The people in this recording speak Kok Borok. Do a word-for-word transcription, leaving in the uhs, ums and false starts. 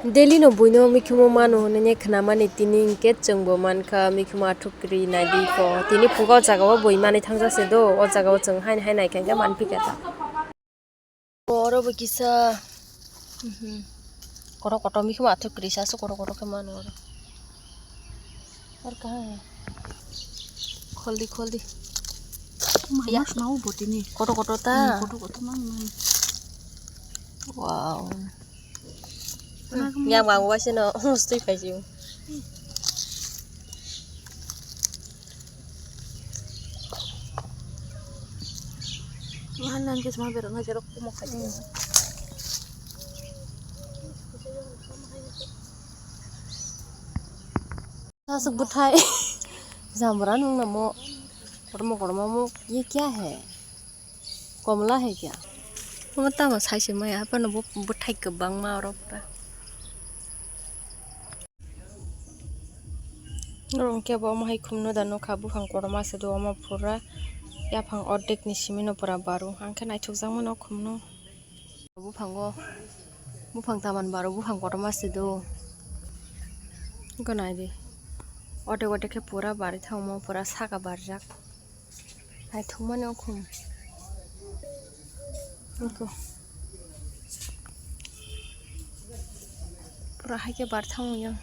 Daily no buino mikhumo mano hinwi khnamani, tini hinkhe chwngbo mankha mikhumo athuk kwrwi naidi kho. Tini puka o jaga o bui manwi thangjak se do, o jaga o chwng haino hai naikha hinkhe manphika ta. Oro bo kisa, mhm, kotor kotor mikhumo athuk kwrwi sa se kotor kotor khe mano oro. Ar kaham. Kholdi, kholdi. Mama ya. Swnao bo tini. Kotor kotor ta. Hmm, kotor kotor mang mang. Wow. Yang bang wa sino mustui pai jiu. Mahan nang ke semua berok ngajar aku mau kaji. Aswk bwthai. Jambra nung namo. Kormo kormo mo. Ye kya hai? Komla hai kya? Omo tamo sai se maya. Hapano bo bwthai kwbangma oro pura. Oro hwnkhe bo omo hai khumno da nukha, buphang kotorma se do omo pura. Yaphang ordek ni simi no pura baru. Hwnkhe naithok jak mano khumno. Buphango, buphang taman baro, buphang kotorma se do. Eko nai di. Ote ote khe pura bari thangmo, pura saka barjak. Naithokmani o khum. Eko. Pura hai khe bar thango yang.